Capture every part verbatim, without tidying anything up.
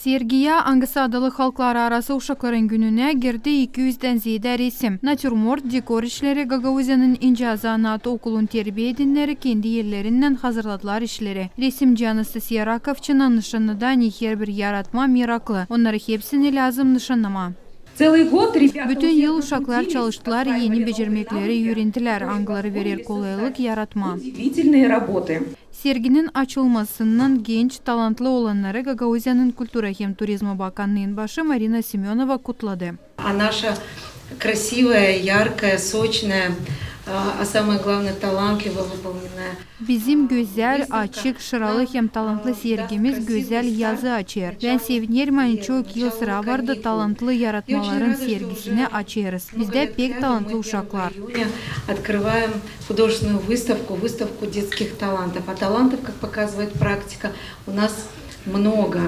Sergiyä, angısı adalı Halklararası uşakların gününä, girdi iki üzdän zeedä resim, natürmort, dekor işleri. Gagauziyanın incä zanaat okulun terbiyä edenneri kendi ellerinnän hazırladılar işleri. Resimci Anastasiya Rakovçina nışannadı, ani herbir yaratma meraklı, onnarı hepsini lääzım nışannamaa. Bütün yıl uşaklar çalıştılar, eni becermekleri üürendilär, angıları verer kolaylık yaratmaa. Serginin açılmasınnan genç, talantlı oolannarı Gagauziyanın kultura hem turizma bakannıın başı Marina Semönova kutladı. А наша красивая, яркая, сочная, а самое главное, талантливо выполненная Bizim gözäl, açık, şıralı hem talantlı sergimiz gözäl yazı açêr. Bän sevinerim, ani çok yıl sıra vardı talantlı yaratmaların sergisini açêrız. Bizdä pek talantlı uşaklar. Открываем художественную выставку, выставку детских талантов. А талантов, как показывает практика, у нас много.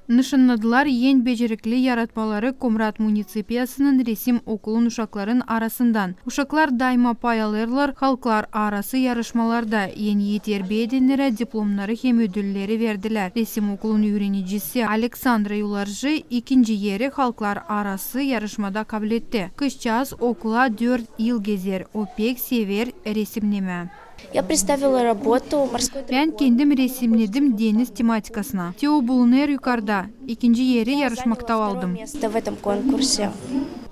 Nışannadılar en becerikli yaratmaları Komrat municipiyasının resim okulun uşakların arasından. Uşaklar daima pay alêrlar halklararası yarışmalarda. En ii terbiyä edennerä diplomnarı hem ödülleri verdilär. Resim okulun üürenicisi Aleksandra Yularjı ikinci eri halklararası yarışmada kabletti. Kızçaaz okula dört yıl gezer, o pek sever resimnemää. Я представила работу морской... Bän kendim resimnedim deniz tematikasına. Te o bulunêr yukarda, ikinci eri yarışmakta aldım. Место в этом конкурсе.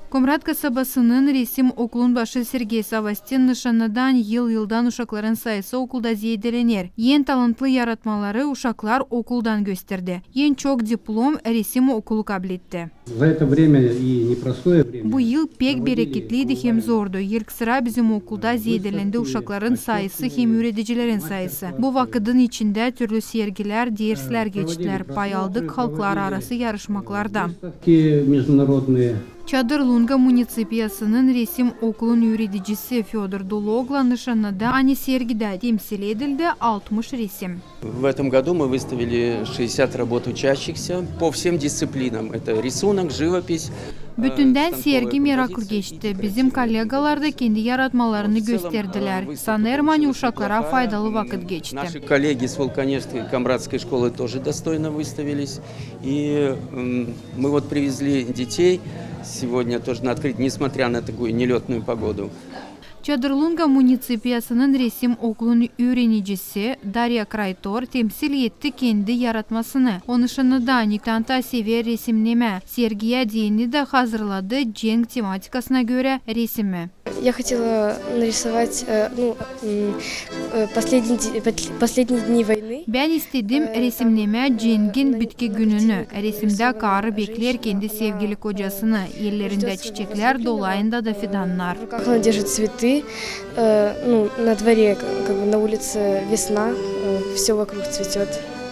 Komrat kasabasının resim okulun başı Sergey Savastin nışannadı, ani yıl-yıldan uşakların sayısı okulda zeedelener. En talantlı yaratmaları uşaklar okuldan gösterdi. En çok diplom resim okulu kabletti. За это время, и непростое время, проводили... Bu yıl pek bereketliydi hem zordu. İlk sıra bizim okulda zeedelendi uşakların sayısı hem üüredicilerin sayısı. Bu vakıdın içindä türlü sergilär, derslär geçtilär, pay aldık halklararası yarışmaklarda. Выставки международные. Çadır Lunga municipiyasının resim okulun üüredicisi Födor Dulogla nışannadı, ani sergidä temsil edildi altmış resim. В этом году мы выставили шестьдесят работ учащихся по всем дисциплинам. Это рисунок, живопись, э... Bütündän sergi meraklı geçti. Bizim kollegalar da kendi yaratmalarını gösterdilär. Sanêrım, ani uşaklara faydalı vakıt geçti. Наши коллеги с Вулканешской и Комратской школы тоже достойно выставились. И, м, мы вот привезли детей сегодня тоже на открытие, несмотря на такую нелётную погоду. Çadır Lunga municipiyasının resim okulun üürenicisi Darya Kraytor temsil etti kendi yaratmasını. O nışannadı, ani talantlı, sever resimnemää. Sergiyä deyni dä hazırladı cenk tematikasına görä resimi. Я хотела нарисовать, э, ну, м, э, последние дни войны. Bän istedim resimnemää cengin bitki gününü. Resimdä karı bekleer kendi sevgili kocasını. Ellerindä çiçeklär, dolayında da fidannar. В руках она держит цветы. Э, ну, на дворе, как бы, на улице весна, э, всё вокруг цветёт.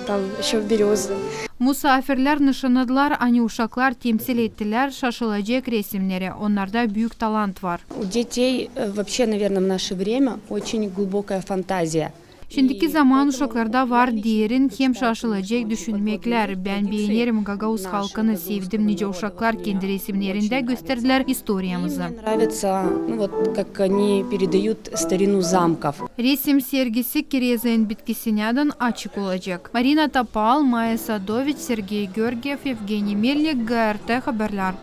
Там ещё берёзы. Musaafirlär nışannadılar, ani uşaklar temsil ettilär şaşılacek resimneri. Onnarda büük talant var. У детей, э, вообще, наверное, в наше время очень глубокая фантазия. Şindiki zaman uşaklarda var derin hem şaşılacek düşünmeklär. Bän beenerim gagauz halkını, sevdim, nicä uşaklar kendi resimnerindä gösterdilär istoriyamızı. Мне нравится, ну вот, как они передают старину замков. Resim sergisi kirezin bitkisinädän açık olacek. Marina Topal, Maya Sadoviç, Sergey Georgiev, Evgeniy Melnik, G R T Haberlär.